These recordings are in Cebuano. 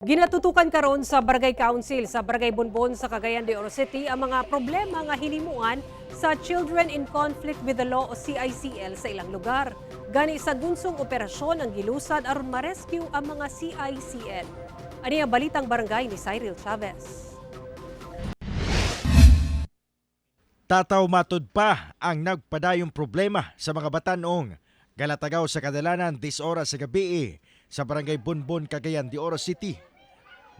Ginatutukan karon sa Barangay Council sa Barangay Bonbon sa Cagayan de Oro City ang mga problema nga hinimuan sa Children in Conflict with the Law o CICL sa ilang lugar. Gani sa gunsong operasyon ang gilusad aron ma-rescue ang mga CICL. Ani ang Balitang Barangay ni Cyril Chavez. Tataw matud pa ang nagpadayong problema sa mga batanong galatagaw sa kadalanan 10 oras sa gabi sa Barangay Bonbon, Cagayan de Oro City.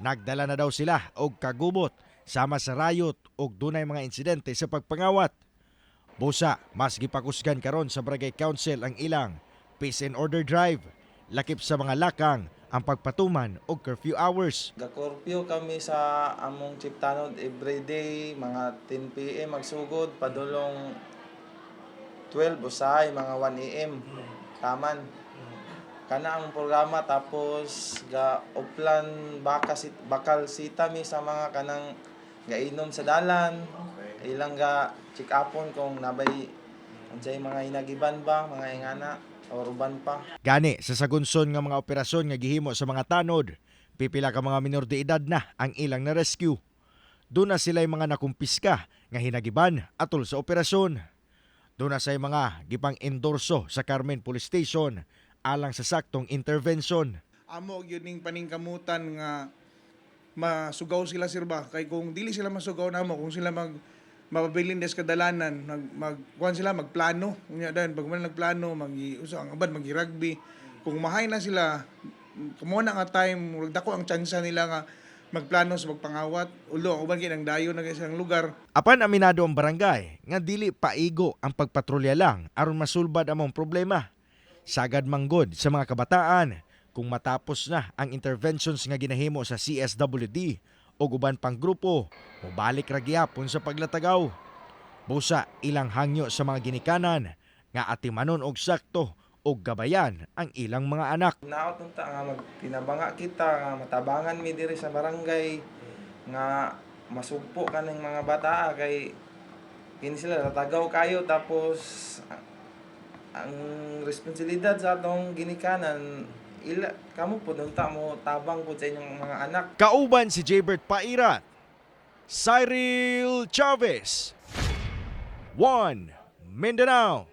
Nagdala na daw sila og kagubot sama sa rayot og dunay mga insidente sa pagpangawat. Busa, mas gipakusgan karon sa Barangay Council ang ilang Peace and Order Drive lakip sa mga lakang ang pagpatuman og curfew hours. Ga-curfew kami sa among chief tanod everyday, mga 10 PM magsugod, padulong 12 usahay, mga 1 AM. Taman. Kana ang programa, tapos ga uplan baka sit, bakal sita mi sa mga kanang gainom sa dalan. Ilang ga check upon kung nabay unsay mga hinagiban ba, mga ingana or uban pa. Gani sa sagunson nga mga operasyon nga gihimo sa mga tanod, pipila ka mga minor de edad na ang ilang na rescue. Duna sila'y mga nakumpiska nga hinagiban atol sa operasyon. Duna say mga gipang endorso sa Carmen Police Station alang sa saktong intervention. Amo gyud ning paningkamutan nga masugaw sila, sir, ba, kay kung dili sila masugaw namo, kung sila mapabilin des kadalanan, mag, mag kuan sila, magplano. Unya dayon pag man nagplano, mag usa ang uban magi rugby, kung mahay na sila kumo na nga time, murag dako ang tsansa nila nga magplano sa magpangawat, although ang uban kay nang dayon na kay silang lugar. Apan aminado ang barangay nga dili paigo ang pagpatrolya lang aron masulbad among problema. Sagad manggod sa mga kabataan kung matapos na ang interventions nga ginahimo sa CSWD o uban pang grupo, mobalik ra gihapon sa paglatagaw. Busa ilang hangyo sa mga ginikanan nga atimanon og sakto og gabayan ang ilang mga anak. Naot unta nga magtinabanga kita nga matabangan mi diri sa barangay nga masugpo kaning mga bata kay kini sila natagaw kayo, tapos ang responsibilidad sa atong ginikanan ila kamo pud unta mo tabang pud sa inyong mga anak. Kauban si Jaybert Pairat, Cyril Chavez, 1 Mindanao.